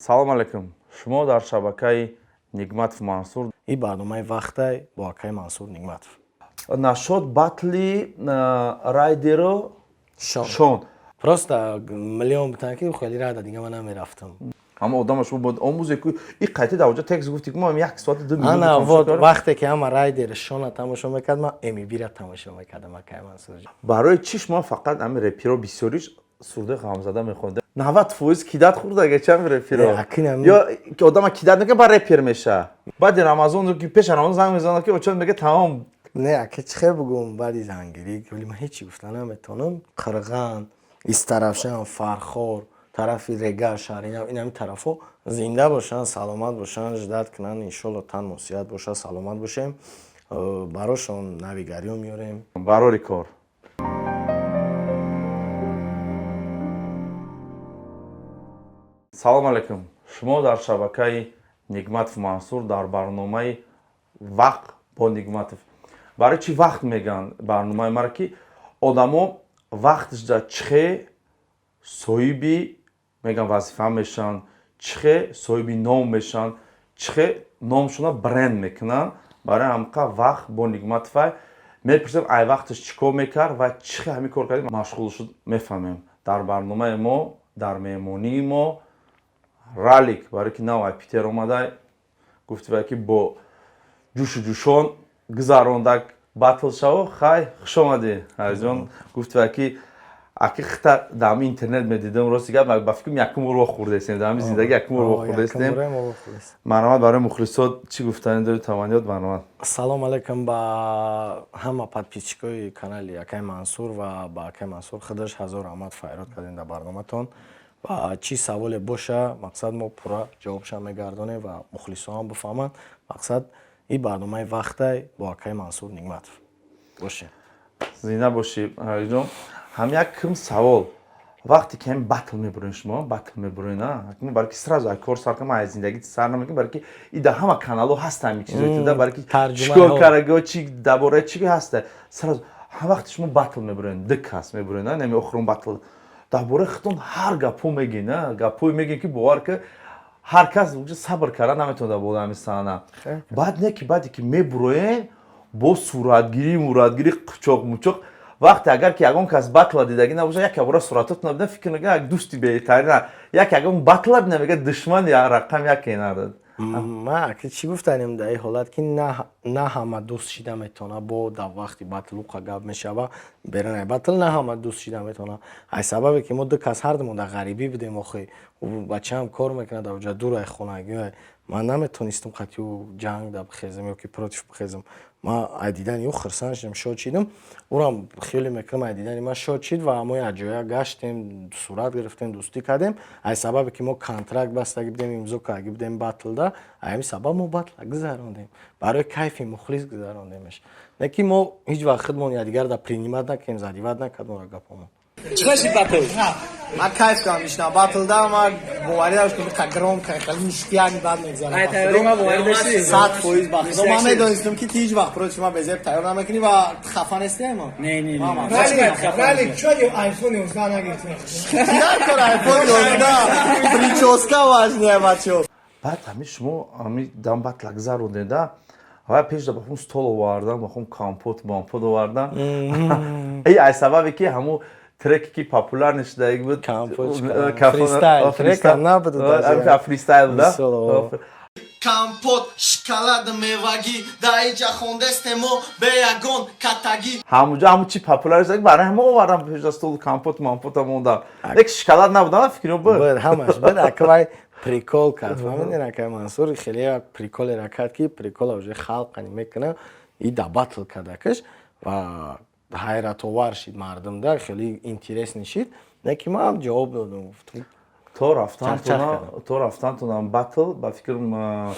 Салом алейкум, шумо дар шабакаи Нигматов Мансур. Ин барномаи вақтай бо акаи Мансур Нигматов. Нашод батли райдеро шон. Просто миллион бутан ки хеле рада дига ман намерафтам. Ҳама одама шумо бояд омӯзе ку и қайти дар оҷа текст гуфти ки мо як соати ду минут. Ана вот вақте ки ҳама райдер шона тамошо мекард, ман МБ-ра тамошо мекардам, акаи Мансур. Барои чӣ шумо фақат ҳами реперо бисёриш сурдаи ғамзада мехонед? 90% кидат хӯрдага чанд реперо? Ё ки одама кидат мекунад, ба репер меша. Баъди Рамазон ки пеша Рамазон занг мезанад ки очон мега тамом. Не, ака, чӣ хел бугум, баъди зангирӣ вале ман ҳечи гуфта наметавонам. Қирған, Истаравшан, Фархор, тарафи Регар шаҳр, инами тарафҳо зинда бошанд, саломат бошанд, ждать кунанд, иншолло тан мусиҳат бошад, саломат бошем. Барошон навигариё меорем. Барори кор. Салом алейкум, шумо дар шабакаи Нигматов Мансур дар барномаи Вақт бо Нигматов. Барои чӣ вақт мегӯянд барномаи маро? Ки одамо вақташда чихе соҳиби мегӯям вазифа мешаванд, чихе соҳиби ном мешаванд, чихе номшона бренд мекунанд. Барои ҳамқа вақт бо Нигматовай мепурсем, ай вақташ чӣ кор мекард ва чихе ҳамин кор кард машғул шуд, мефаҳмем. Дар барномаи мо, дар меҳмонии мо Ралик, барои ки нав ай Питер омадай, гуфти ки бо ҷӯшу ҷӯшон гузарондак батл шаво. Хай, хуш омадӣ, азизон. Гуфти ки аки хита дар ҳами интернет медидам, рости гап, ба фикрам якум бор вохӯрдастем дар ҳами зиндагӣ, якум бор вохӯрдастем. Марҳамат, барои мухлисот чӣ гуфтанӣ дорӣ, таманниёт, марҳамат. Салом алейкум ба ҳама подписчикои канали акаи Мансур ва ба акаи Мансур худаш. Ҳазор раҳмат, файрод кардем дар барноматон ва чӣ саволе боша, мақсад, мо пурра ҷавобша мегардонем ва мухлисо ҳам бифаҳманд. Мақсад, ин барномаи вақтай бо акаи Мансур Нигматов бошем. Зинда бошӣ, ҷон. Ҳам як ким савол: вақте ки ҳами батл мебурен, шумо батл мебурен, барои ки сразу ай кор сар кунам, ай зиндагӣ сар намекунам, барои ки и дар ҳама каналҳо ҳаста ҳами чизо, барои ки чикор кардаго, чи дар бораи чӣ ҳаста. Сразу вақте шумо батл мебурен, ду кас мебурен, нами охирон батл, дар бораи худтон ҳар гапҳо мегӯен, гапҳое мегӯен ки бовар ки ҳар кас сабр карда наметавонад дар болои ҳами саҳна. Баъд не ки баъде ки мебуроен бо суратгирӣ, муратгирӣ, қучоқ мучоқ, вақте агар ки ягон кас батла дидагӣ набошад, як бора суратотона бина, фикр мекунад як дӯсти беҳтарина, як ягон батла бина, мега душмани рақам яке надод. Ма аки чӣ гуфтанем дар ин ҳолат, ки на ҳама дӯст шида метавона. Бо дар вақти батл уқа гап мешава, берунай батл на ҳама дӯст шида метавона, ай сабабе ки мо ду кас ҳардумон дар ғарибӣ будем. Охи бачаам кор мекунад дар оҷа, дур ай хонагиҳое, ман наметонистам қатъи ӯ ҷанг да бихезам ё ки против бихезам. Ман ай дидани ӯ хурсанд шудам, шод шидам, ӯрам хиёле мекунам ай дидани ман шод шид ва мо якҷоя гаштем, сурат гирифтем, дӯстӣ кардем. Ай сабабе ки мо контракт бастагӣ будем, имзо кардагӣ будем батлда, ай ҳамин сабаб мо батла гузарондем, барои кайфи мухлис гузарондемаш. Не ки мо ҳеҷ вақт худмон якдигарда принимать накардем, задевать накард моро гапомон. Чӣ хел батл? Ман кайф кардам ишна батлда, ман боварӣ доштам, ки громко хеле ништяк бад мегзарам. Ай тайёрӣ ма боварӣ доштӣ? 100% ба худо, ман медонистам, ки ту ҳеҷ вақт против ман безеб тайёр намекунӣ ва хафа нестӣ ма. Не, не, не. Ралик, чё iPhone 11 нагирифтӣ? Чӣ кор iPhone 11? Прическа важнее, бачо. Баъд ҳами шумо ҳами дам батла гузарондеда ва пеш да бахум стол овардан, бахум компот мампот овардан. Эй, ай сабабе ки ҳамун треке ки популярный шудаги буд. Фристайл трекам набуд. Фристайл да. Компот, шоколад, мевагӣ дар иҷа хондестемо бе ягон катагӣ. Ҳамуҷо ҳамун чи популяр шудаги, барои ҳама овардан пеш да стол, компот мампота мондан. Лек шоколад набуд, фикр буд. Буд, ҳамаш буд. Аквай прикол кард, фаҳмидин, акай Мансур хеле як приколера кард, ки прикола уже халқ ани мекунад и да батл кардакаш ва ҳайратовар шид мардумда, хеле интересный шид. Не ки ман ҷавоб додам, гуфтам. То рафтантонам батл, ба фикрам,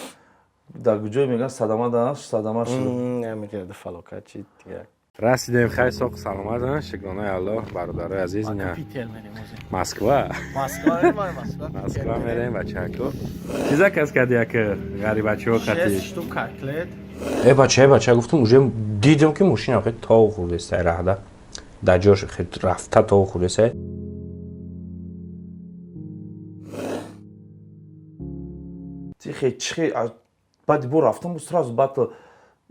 дар куҷое мегӯянд, садама да садама шуд. Намегирад, фалокат чи дигар. Расидем, хай, соқ саломат, шукронаи Аллоҳ, бародарои азиз, ина Москва, Москва мерем, бачако. Чӣ заказ карди, як ғарибачиҳо қати? Штук котлет. Э бача, э бача, гуфтам, уже дидам ки мошина хеле тов хӯрдеста, раҳда дар ҷош рафта тов хӯрдеста. Тихе чихе баъди бо рафтам, сразу батл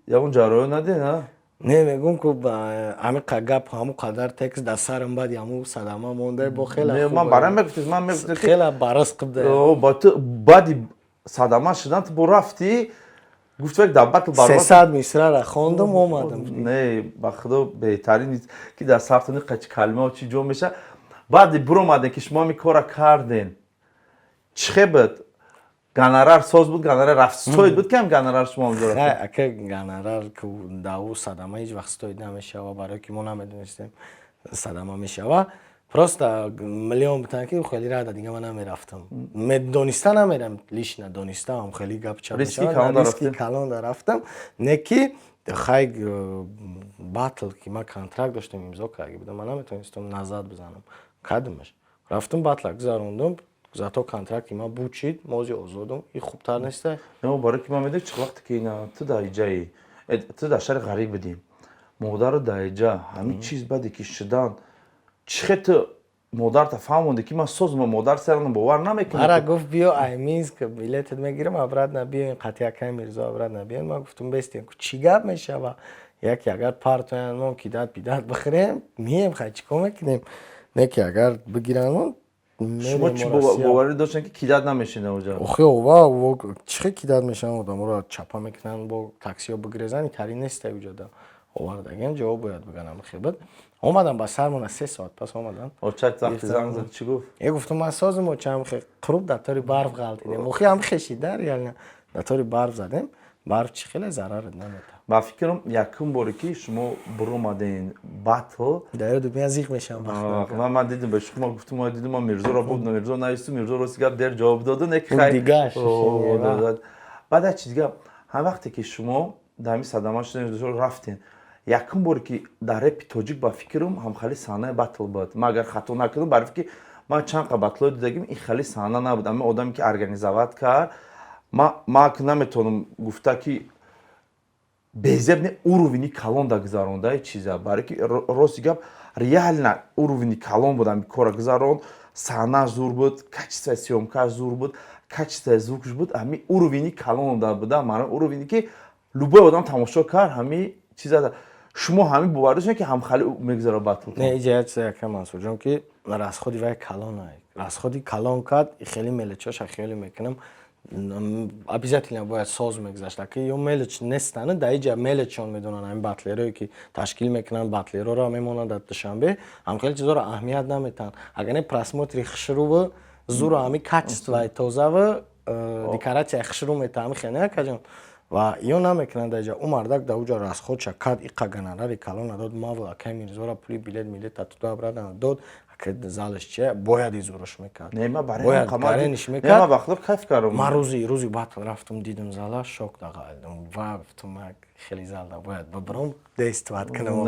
ягон ҷароё наде, на? Не, мегум ку, ҳамиқа гап, ҳаму қадар текст дар сарам баъди ҳаму садама монда, бо хела. Ман барои мегуфтем, ман мегуфтем. Хела барас қибда. Ту баъди садама шудан ту бо рафтӣ, гуфти як дар батл. 300 мисрара хондам, омадам. Не, ба худо, беҳтарин ки дар сартони қачи калимао чи ҷо меша. Баъди буромадем, ки шумо ҳами кора карден, чихе буд? Гонорар соз буд? Гонорар рафт, стоит буд, ки ҳам гонорар шумо онҷо? Ака, гонорар дар садама ҳеҷ вақт стоит намешава, барое ки мо намедонистем, садама мешава. Просто миллион бутан ки хеле рада, дига ман намерафтам. Дониста намерам, лично донистаам, хеле гап чап. Риски. Калон рафтам, не ки хай батл ки ман контракт доштам, имзо карда будам, ман наметавонистам назад бизанам. Кадимаш рафтам, батла гузарондам, зато контракти ман бучид, мози озодум, и хубтар неста? Барое ки ман медонӣ, чӣ вақте ки ту дар иҷаи, ту дар шаҳри ғариб будӣ, модару дар иҷа, ҳамин чиз баъде ки шудан, чихе ту модарта фаҳмонде, ки ман созма, модар сарана бовар намекунад? Ара гуфт: «Биё, ай Минск билетет мегирам, обратно биё, қатъи Мирзо, обратно биё». Ман гуфтам: «Бестем, чӣ гап мешава, яке агар партоян, мо кидать пидать бихӯрем, мием, хай, чӣ кор мекунем? Не ки агар бигиран». Шумо чӣ боварӣ доштем, ки кидать намешина оҷа? Охи, ова чихе кидать мешаванд? Одаморо чапа мекунанд, бо таксиҳо бигрезанд, тари неста уҷода овардагиам, ҷавоб бояд биганам. Хебад омадам ба сармона, 3 соат пас омадам. Очат вақти занг зад, чӣ гуфт? Е, гуфтам: «Ман созим, очам, қуруб дар тори барф ғалтидем». Охи ҳам хешида, реально дар тори барф задем, барф чӣ хеле зарарат намета. Ба фикрам, якум боре ки шумо буромаден батл. Дар ёду мея, зиқ мешавам. Ман дидим, ба шумо гуфтум, ма дидим, ма Мирзоро буд, Мирзо нависту, Мирзо рости гап дер ҷавоб доду, не ки хай дигаш. Баъд як чиз дига, ҳам вақте ки шумо дар ҳамин садама шуден, рафтен, якум боре ки дар репи тоҷик, ба фикрам, ҳамхали саҳнаи батл буд, ман агар хато накунам, барои ки ман чанд қа батлҳои дидагим, ин хали саҳна набуд. Ами одаме ки организовать кард, ман наметавонам гуфта, ки безеб не, уровени калон да гузаронда чиза, барои ки рости гап, реально уровени калон буд ами кора гузаронд. Саҳнаш зур буд, качествои съёмкаш зур буд, качествои звукш буд, ҳами уровени калон да буда, маъно уровени ки любой одам тамошо кард ҳами чиза. Шумо ҳами бовар доштед, ки ҳамхали мегузара батл? Не, иҷа як чиза, яка Мансурҷон, ки расходи вай калон, расходи калон кард, хеле мелочоша хеле мекунам, обязательно бояд соз мегузашта, ки ё мелочь нестанд дар иҷа, мелочон медонанд. Ҳамин батлерое ки ташкил мекунанд, батлероро мемонанд дар Душанбе, ҳам хеле чизоро аҳамият наметаҳанд. Агар не просмотри хушрӯву зуру ҳами качествои тозаву декоратсияи хушрӯ метаҳ, ҳами хеле акаҷон, ва ё намекунанд дар иҷа. Ӯ мардак дар уҷа расходша кард, иқа гонорари калона дод, маву акай Мирзора пули билет милета туда обратно дод. Залаш чи бояд изурош мекард. Бояд гарениш мекард. Кайф кардам. Ман рӯзи батл рафтам, дидам зала, шок дағалдам ва гуфтам: «Ман хеле залда бояд бибарам, действовать кунам».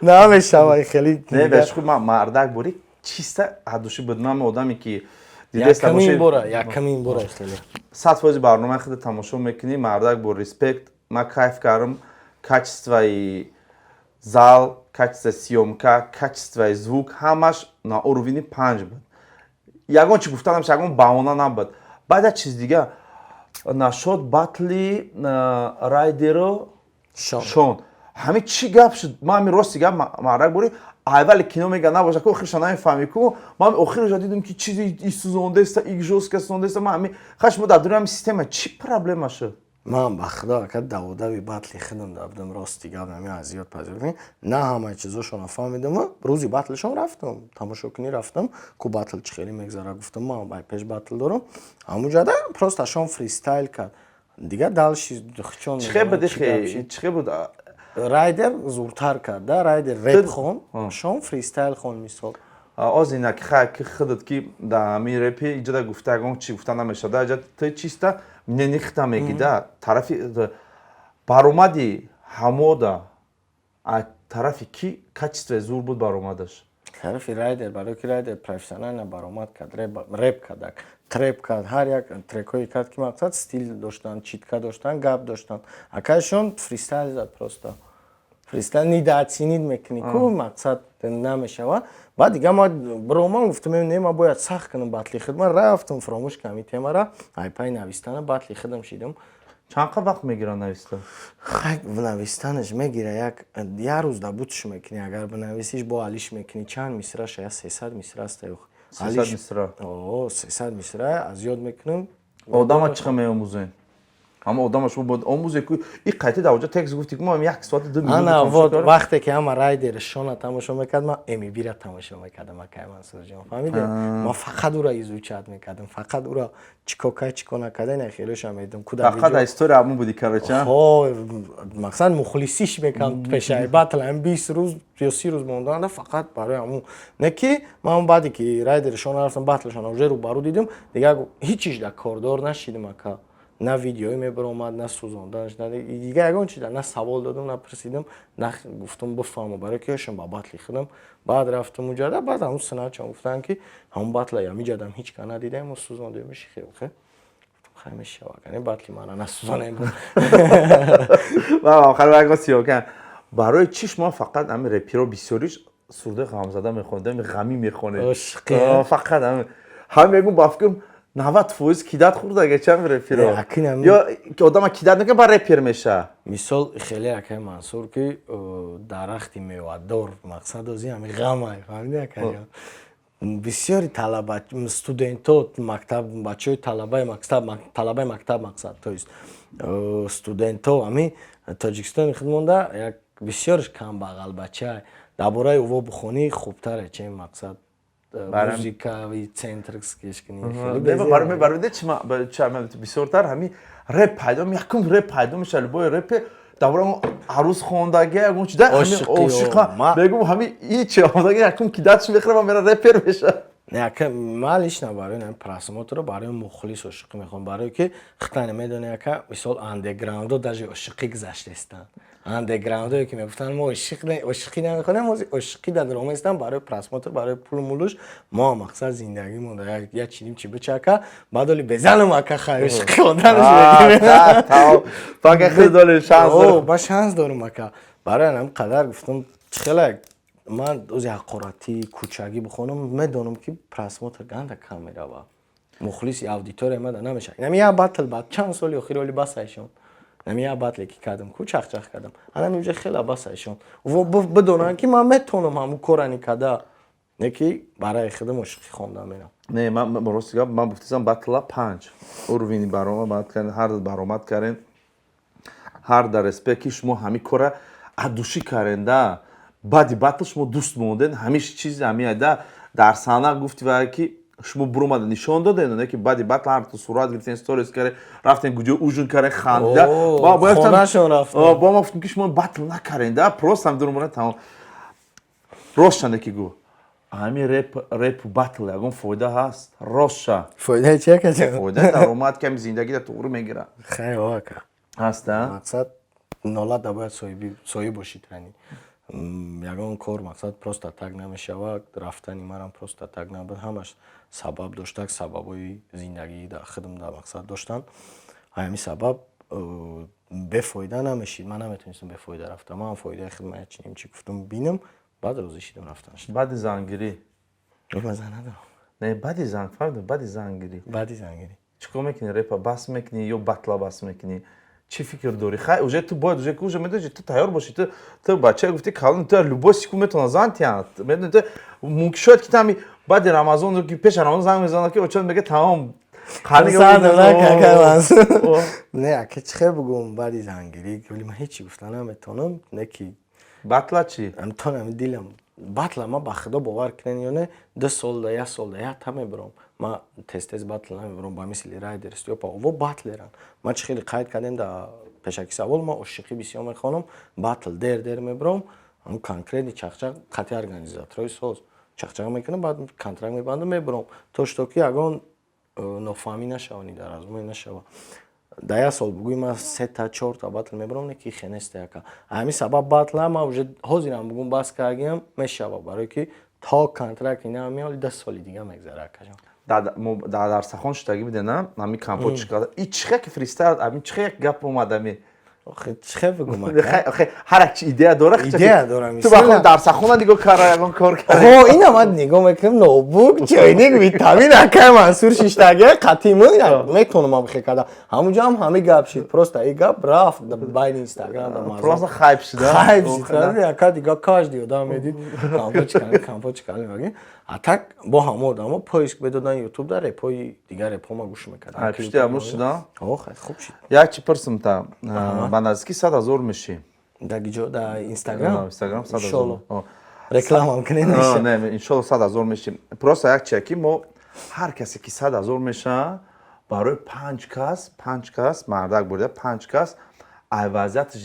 Намешава хеле. Не, бешху ман мардак бури, чиста ҳадуши буд, ман одаме ки якамин бора, якамин бора хеле. 100% барномаи худ тамошо мекунӣ, мардак бо респект, ман кайф кардам. Качествои зал, качествои съёмка, качествои звук, ҳамаш на уровени 5 буд. Ягон чи гуфта намеша, ягон баҳона набуд. Баъд як чиз дига, нашод батли Райдеро Шон, ҳамин чӣ гап шуд? Ман ҳамин рости гап, мардак бури, аввали кино мега набоша ку, охириша намефаҳми ку. Ман охириша дидам, ки чизи исӯзондаеста, ик жёстко сӯзондаеста. Ман ҳамин хаш, мо дар дури ҳамин система чӣ проблема шуд? Ман, ба худо, ака, даводави батли худам да будам. Рости гап, нами аз ёд пазир, на ҳамаи чизошонро фаҳмидам. Рӯзи батлшон рафтам, тамошокунӣ рафтам ку, батл чӣ хеле мегзара. Гуфтам: «Ман бай пеш батл дорам». Ҳамуҷада просто шон фристайл кард, дигар дальше чон. Чихе буд? Чихе буд? Райдер зуртар кард да, Райдер реп хон, шон фристайл хон, мисол. Оз ина ки хай ки худат ки дар ҳамин репи иҷода гуфта, ягон чи гуфта намешавад, иҷа ту чиста мненихта меги да тарафи баромади ҳамода, тарафи ки качествои зур буд баромадаш? Тарафи Райдер, барои ки Райдер профессионально баромад кард, реп кардак, треп кард, ҳар як трекҳое кард, ки мақсад стил доштанд, чётко доштанд, гап доштанд. Акайшон фристайл зад просто. Фристайл недооценить мекунӣ ку, мақсад намешава. Баъд дига ма биромам, гуфтам, не, ма бояд сахт кунам батли худ. Ман рафтам, фуромӯш кардам ин темара, айпай навистана батли худам шидам. Чанд қа вақт мегирад нависта? Хай, навистанаш мегира як рӯз да бутш мекунӣ, агар бинависиш, бо алиш мекунӣ. Чанд мисраша? Я 300 мисра аст. 300 мисра? О, 300 мисра аз ёд мекунам. Одама чӣ қа меомӯзем? Ҳама одама шумо бояд омӯзе ку и қайти дар оҷа текст гуфти ки мо як соати 2 минут. Ана, вот вақте ки ҳама Райдер Шона тамошо мекард, ман Эмибира тамошо мекардам, акай Мансурҷон, фаҳмиде? Ман фақат ӯро изучать мекардам, фақат ӯро, чӣ кор кай, чӣ кор накарда, ина хелоша медидам. Фақат дар история ҳамун буди, короче. Ҳо, мақсад, мухлисиш мекардам. Пешаи батл ҳам 20 рӯз ё 30 рӯз монданда фақат барои ҳамун. Не ки ман баъде ки Райдери Шона рафтам, батлшона уже рӯбарӯ дидам, дигар ҳичиш дар кордор нашидам, ака. На видеое мебаромад, на сӯзонданаш, на дигар ягон чиза, на савол додам, на пурсидам, на гуфтам бифаҳмо, барои ки ёшам ба батли худам. Баъд рафтам уҷада, баъд ҳамун сеначам гуфтанд, ки ҳамун батла ямиҷадам ҳеҷ ка надидаем, мо сӯзондем. Хе, хай, мешава, не, батли мана насӯзонем. Барои чӣ шумо фақат ҳамин реперо бисёриш сурдаи ғамзада мехонед, ҳамин ғамӣ мехонед? Фақат ҳамин мегум, ба фикрам, 90% кидать хӯрдага чанд реперо ё одама кидать мекунад, ба репер меша. Мисол, хеле, акай Мансур, ки дарахти мевадор, мақсад, ози ҳами ғамай, фаҳмиди, акаҷон? Бисёри талаба, студентҳо, мактаб, бачаҳои талабаи мактаб, талабаи мактаб, мақсад, то есть студентҳо ҳами Тоҷикистони худ монда, як бисёрш камбағал бача, дар бораи ӯво бихонӣ хубтаре, че мақсад музикави центр кишкунӣ. Барои бисёртар ҳами реп пайдо, якум реп пайдо мешава, любой репе дар бораи арӯз хондаги, ягон чи ошиқа мегум, ҳами и чи омадаги, якум кидатш мехӯра ва мера репер меша. Не, ака, ман лично барои просмотро, барои мухлис ошиқӣ мехоҳам, барое ки хитане медони, ака, мисол, андеграундо даже ошиқӣ гузаштаистанд. Андеграундое ки мегуфтанд, мо ошиқӣ намехонем, ошиқӣ дар роместан барои просмотр, барои пулу мулуш. Мо мақсад, зиндагимон я чидим чи бичака, баъд оли безанам, ака, хай, ошиқӣ хонданаш. Ба шанс дорум, ака. Барои ҳамин қадар гуфтам, хеле ман ози ҳақоратӣ, кӯчагӣ бихонам, медонам, ки просмотр ганда кам мерава, мухлиси аудитория мада намешавад. Нами як батл баъд чанд соли охир оли басайшон, нами як батле ки кардам ку, чахчах кардам, анами уже хеле басайшон, бидонанд, ки ман метавонам ҳамун корани када, не ки барои худам ошиқӣ хонда мерам. Не, ман рости гап, ман гуфтисам, батла панҷ уровени баромад кардем, ҳар баромад кардем, ҳар дар респект, ки шумо ҳамин кора адушӣ каренда. Баъди батл шумо дӯст мондед, ҳамиш чизи ҳамида дар саҳна гуфти ва ки шумо буромада нишон додед, не ки баъди батл ҳар ту сурат гирифтен, сторис каре, рафтен куҷо, ужин каре, хандида. Бо ма гуфтем, ки шумо батл накаренда, просто ҳам дурумона тамом. Ростшане ки гу, ҳамин репу батл ягон фоида ҳаст, ростша? Фоидаи чи, акаҷон? Фоида, даромад, ками зиндагида туғрӣ мегирад. Хай, ака. Ҳаста? Мақсад, нолада бояд соҳиб бошӣ, тани ягон кор, мақсад, просто так намешавад. Рафтани марам просто так набуд, ҳамаш сабаб доштак, сабабҳои зиндагӣ дар худам дар мақсад доштан. Ҳамин сабаб бефоида намешид, ман наметонистам бефоида рафтам. Ман фоидаи худам чиним чи гуфтам, бинам, баъд розӣ шидам рафтан. Баъди зангирӣ? Ман зан надорам. Не, баъди занг, фаҳмидам, баъди зангирӣ. Баъди зангирӣ. Чӣ кор мекунӣ? Репа бас мекунӣ ё батла бас мекунӣ? Чӣ фикр дорӣ? Хай, уже ту бояд уже медонӣ, ту тайёр бошӣ. Ту бача гуфти калон, ту любой секунд метавона зан тиҳанд, медонӣ, ту мумкин шояд, ки тами баъди Рамазон, ки пеша Рамазон занг мезанад, ки очад, мега тамом. Не, ака, чӣ хел бугум, баъди зангирӣ вале ман ҳечи гуфта наметавонам, не ки. Батла чӣ? Амтонам дилам батла, ма ба худо, бовар кунен ё не, 2 сол да, як сол да як та мебурам. Ма тез тез батл намебурам, ба мисли Райдер, Стёпа, ово батлеран. Ма чӣ хеле қайд кардем дар пешаки савол, ма ошиқӣ бисёр мехонам, батл дер дер мебурам. Ҳамн конкретный чахчах қати организаторҳои соз чахчах мекунам, баъд контракт мебандам, мебурам, то что ки ягон нофаҳмӣ нашава, нидаразмоӣ нашава. Дар як сол бугӯи, ман сета, чорта батл мебурам, не ки хенеста яка. Ҳамин сабаб батла ман уже ҳозирам бугум, бас кардагиам мешава, барое ки то контракти намеоли 10 соли дига мегзара, акаҷон. Дар дарсахон шудагӣ буде, на ҳамин компот чӣ карда, и чихе ки фристайл, ҳамин чихе як гап омад ҳами. Охе, чӣ бигум, ака? Охе, ҳар як чи идея дора. Идея дорам. Ту бахо дарсахона нигоҳ кара, ягон кор кара. О, ина ман нигоҳ мекунам, ноутбук, чойник, витамин, акай Мансур шиштаги қатиму метонам ам хе карда. Ҳамунҷо ҳам ҳами гап шид. Просто и гап рафт байни Инстаграм да маза. Просто хайп шуда. Хайп шид. Ака, дига каждый одам медид: компот чикали, компот чикали маги. А так бо ҳамо одамо поиск медодан Ютуб да репои, дигар репо ма гӯш мекардам. Ай, пишти ҳамун шуда? О, хай, хуб шид. Як чи пурсим та: ба наздики 100 000 мешӣ. Да гиҷо, да Инстаграм? Инстаграм 100 000. Иншолло. Рекламам кунед. Не, иншолло 100 000 мешӣ. Просто як чия, ки мо ҳар касе ки 100 000 меша, барои панҷ кас, панҷ кас мардак бурда, панҷ кас ай вазъияташ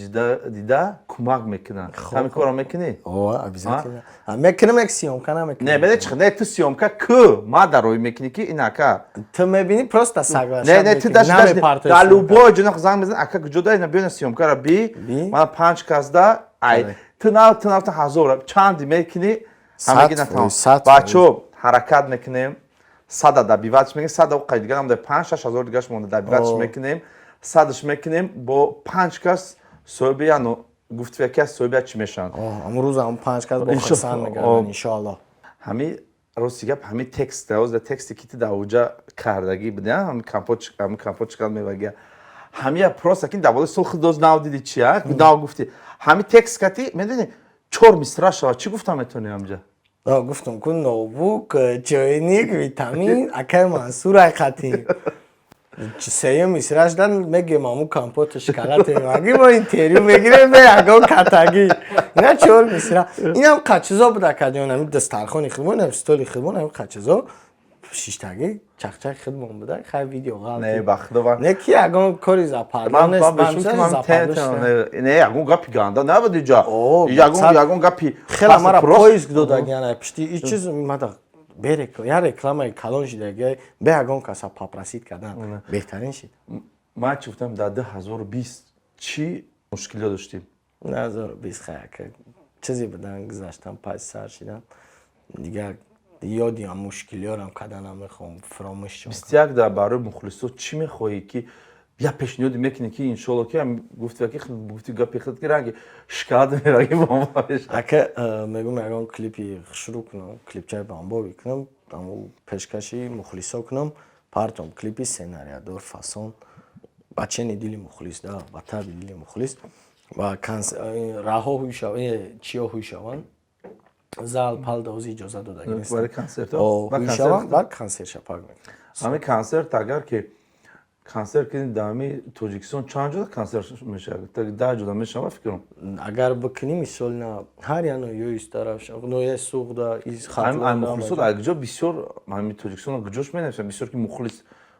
дида кӯмак мекунанд. Ҳамин корро мекунӣ? О, обязательно. Мекунам, як съёмка намекунам. Не, меде чи, не, ту съёмка ку ма дарои мекунӣ, ки ин ака. Ту мебинӣ, просто соглашать. Не, не, ту дар любой ҷо занг мезани: ака, куҷо дай, биёна, съёмкара би, мана панҷ кас да ай ту нав, ту нафта ҳазор чанди мекунӣ, ҳамаги натавон. Бачо, ҳаракат мекунем, сада добивать мекунем, сада қай дига намуда, панҷ шаш ҳазор дигаш монда, добивать мекунем, садаш мекунем, бо панҷ кас соҳиби яно гуфти, яке аз соҳиби чӣ мешаванд. Амрӯз ҳам панҷ кас бо хурсанд мегарданд, иншоалло. Ҳами рости гап, ҳами текст да тексте ки ту дар оҷа кардагӣ буди, ҳами компот, ҳами компот чиқад мевагия, ҳамия просто ки дар болои стол худ доз нав диди, чи нав гуфти, ҳами текст кати медони, чор мисра шава, чӣ гуфта метавонӣ ҳамҷа? Гуфтам ку: ноутбук, чойник, витамин, акай Мансур ай қатӣ. Сеюм мисраш дан мегем, аму компоту шоколад меги, мо интервю мегирем бе ягон катагӣ. Ина чор мисра, инам қачизо буда, акаҷон, ами дастархони худмон, ами столи худмон, ами қачизо шиштагӣ, чақчақ худмон буда. Хай, видео ғалт. Не, ба худо. Не, ки ягон кори западо нест. Не, ягон гапи ганда набуд иҷа, ягон гапи. Хела мара поиск додагиана пишти и чиз мада я рекламаи калон шидаги, бе ягон каса попросить кардан беҳтарин шид. Ман чӣ гуфтам: дар 2020 чӣ мушкилиё доштем? 2020 хаяка чизе будан, гузаштан, паси сар шидан, дигар ёди ам мушкилиёрам кардан намехоҳам, фаромӯш. 21 да барои мухлисо чӣ мехоҳӣ, ки я пешниҳоде мекунӣ, ки иншолло, ки гуфти, ки гуфти гапи худ, ки ранги шоколад мераги бомба? Ака, мегум, ягон клипи шурӯъ кунам, клипчаи бамбо кунам, аму пешкаши мухлисо кунам, партом клипи сценариядор, фасон, ба чени дили мухлис да, ба таби дили мухлис ва раҳо ҳуй чиё ҳуй шаванд, зал пал дози иҷоза додагӣ нест. Барои консертҳо? Ҳуй шаванд, баъд консерт шапак мекунам. Ҳамин консерт, агар ки консерт кунӣ, дар ҳамин Тоҷикистон чанд ҷода консерт мешавад? 10 ҷода мешавад, фикрам. Агар бикунӣ, мисол, на ҳар як ноҳияи истараф, ноҳияи Суғда. Мухлисот аз куҷо бисёр ҳамин Тоҷикистон, куҷош менависанд бисёр, ки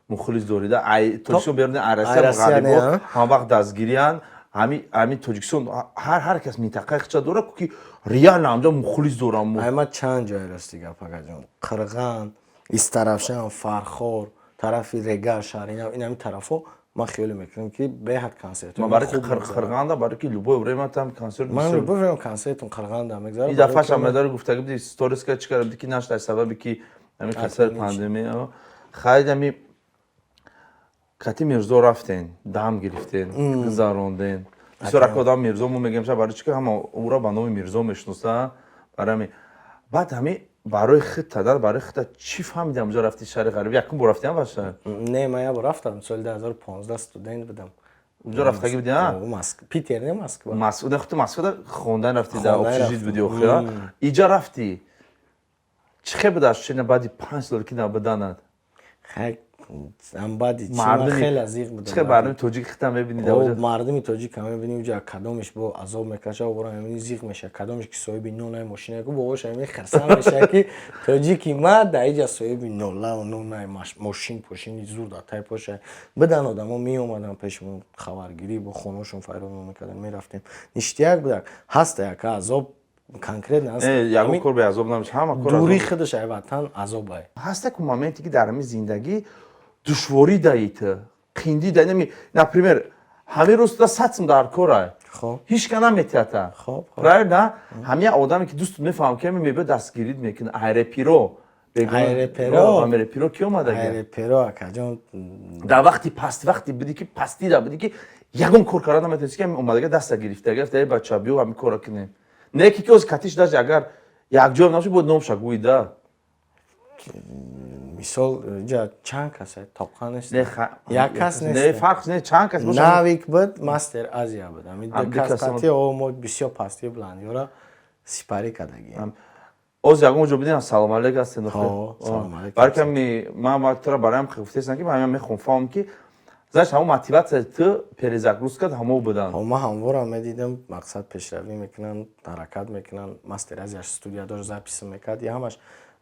мухлис дорида? Ай Тоҷикистон берун, ай Россия ғарибо ҳама вақт дастгириянд. Ҳамин Тоҷикистон ҳар кас минтақаи хича дорад, ки реально ҳамҷо мухлис дорам. Ай ма чанд ҷой, рости гап, агаҷон: Қирған, Истарафшан, Фархор, тарафи Регар шаҳр, инами тарафҳо ман хиёле мекунам, ки беҳад консерт. Барои Қирғанда, барои ки любое время там консерт. Ман любое время консертум Қирғанда мегзарам. И дафъаш ҳам медори гуфтагӣ буди, сторис ка чӣ карда буди, ки нашд аз сабаби ки ҳамин касари пандемия. Хайд, ҳами кати Мирзо рафтен, дам гирифтен, гузаронден. Бисёр ака одам Мирзо мо мегӯем ша, барои чӣ ки ҳама ӯро ба номи Мирзо мешиноса. Барои ҳами баъд ҳами барои худта, барои худта чӣ фаҳмидам, ҷо рафти шаҳри ғариб? Якум бор рафтиам ба шаҳр? Не, ман як бор рафтам, соли 2015 студент будам. Унҷо рафтагӣ буди? Питер, не, Москва. Не, худту Москвада хондан рафти, дар общежит буди охира. Иҷа рафтӣ, чӣ хел буд ощущение баъди 5 сол ки набуданат? Ам баъди хеле зиқ будам. Чӣ хел мардуми тоҷик хита мебинӣ? Мардуми тоҷик мебинӣ, уҷа кадомеш бо азоб мекаша, обора мебинӣ, зиқ меша, кадомеш ки соҳиби нонай мошина ку бобоша мебинӣ, хирсан меша, ки тоҷики ма дар иҷа соҳиби нолаву нонай мошин пошини зур дар тай поша бидан. Одамо меомадан пешмо, хабаргирӣ, бо хонашон файрон мекардем, мерафтем, ништияк будак. Ҳаста яка азоб конкретно. Ягон кор бе азоб намеша, ҳама кор. Дури худаш ай ватан азоб ай. Ҳаста ку моменте, ки дар ҳамин зиндагӣ душворӣ даит, қиндӣ да, нами, например, ҳамин рӯз да 100 сум дар корай, ҳеч ка наметиҳата, правильно? Ҳамин одаме, ки дӯстут, мефаҳмам, ки мебиёд, дастгирит мекунад, айрепиро. Ай реперо? Ами реперо ки омадаги? Ай реперо, акаҷон. Дар вақти паст, вақти буди, ки пастида буди, ки ягон кор карда наметавонисти, ки омадага даста гирифта, гирифта: «Эй бача, биё, ҳами корро кунем». Не ки оз катиш, даже агар якҷоям набоши, бояд номша гӯй да. Мисол, ҷа чанд кас тоқа нест? Не. Як кас нест. Не, фарқ не, чанд кас боша. Навик буд, Мастер Азия буд, ами Ам, ду ду кас. кас. Қати о мо бисёр пасти буландиёра сипарӣ кардагием. Оз ягон ҷо бидем, салом алейк ҳастен. Ҳо, салом алейк. Барками ман тура бароям гуфтестам, ки ман мехом фаҳмам, ки знаешь, ҳамон мотивация ту перезагрузка ҳамо будан. Ҳо, ман ҳамворам медидам, мақсад, пешравӣ мекунанд, ҳаракат мекунанд. Мастер Азияш студия дошт, запись мекард, я ҳамаш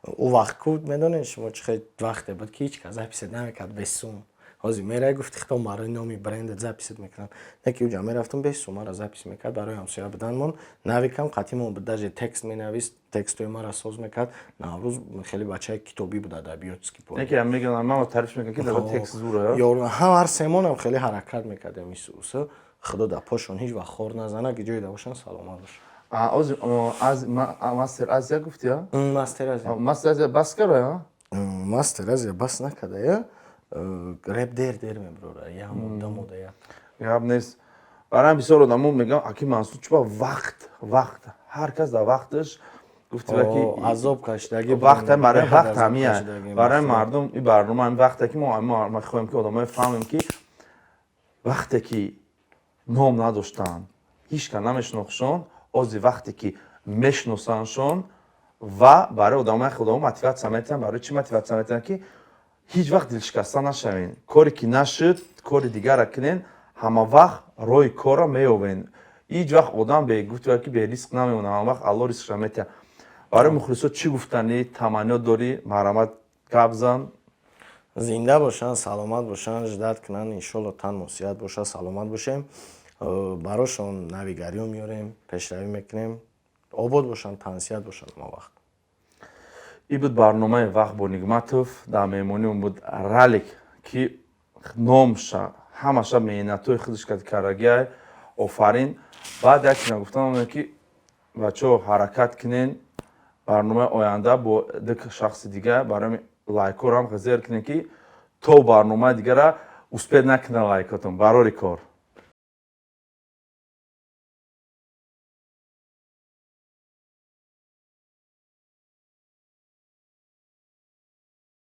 ӯ вақт ку медонед шумо, чӣ хел вақте буд, ки ҳеҷ кас запись намекард бесум. Ҳозир мерай, гуфти хитом, барои номи брендет запись мекунанд. Не ки уҷа мерафтам, бесум мара запись мекард. Барои ҳамсоя буданмон, Навикам қатимон буд, даже текст менавист, текстои мара соз мекард. Наврӯз хеле бачаи китобӣ буд, адабиётский. Не ки мегӯям, ман тариф мекунам, ки даже текст зура. Ҳам ҳар семонам хеле ҳаракат мекардем. Исуса худо дар пошон ҳеҷ вақт хор назана, ки ҷое да бошанд, саломат бошанд. Оз аз Мастер Азия гуфти, а? Мастер Азия. Мастер Азия бас кара? Мастер Азия бас накарда, я реп дер дер меброра, я мода мода я. Гап нест. Барои бисёр одамо мегӯям: «Аки Мансур, чуба вақт, вақт?» Ҳар кас дар вақташ, гуфти ки азоб кашидаги. Вақт барои вақт ҳамия барои мардум и барнома ҳами вақте ки мо мехоҳем, ки одамое фаҳмем, ки вақте ки ном надоштанд, ҳеҷ кас намешинохтшон, ози вақте ки мешиносандшон ва барои одамои одамо мотивация метиҳанд. Барои чӣ мотивация метиҳанд? Ки ҳеҷ вақт дилшикаста нашавен. Коре ки нашуд, кори дигара кунен, ҳама вақт роҳи корро меёбен. Ҳеҷ вақт одам гуфти ки бериск намемонад, ҳама вақт Алло ризқша метиҳад. Барои мухлисо чӣ гуфтанӣ, таманниёт дорӣ? Марҳамат, гап зан. Зинда бошанд, саломат бошанд, ждать кунанд, иншолло тан мусиҳат бошад, саломат бошем. Барошон навигариё меорем, пешравӣ мекунем. Обод бошанд, тансиҳат бошанд ҳама вақт. Ин буд барномаи «Вақт бо Нигматов». Дар меҳмонион буд Ралик, ки номша ҳамаша меҳнатҳои худаш кардагиай. Офарин. Баъд як чиз гуфтам, ки бачаҳо, ҳаракат кунен, барномаи оянда бо ду шахси дигар. Барои лайкҳоро ҳам зер кунем, ки то барномаи дигара успеть накунад лайкотон. Барори кор.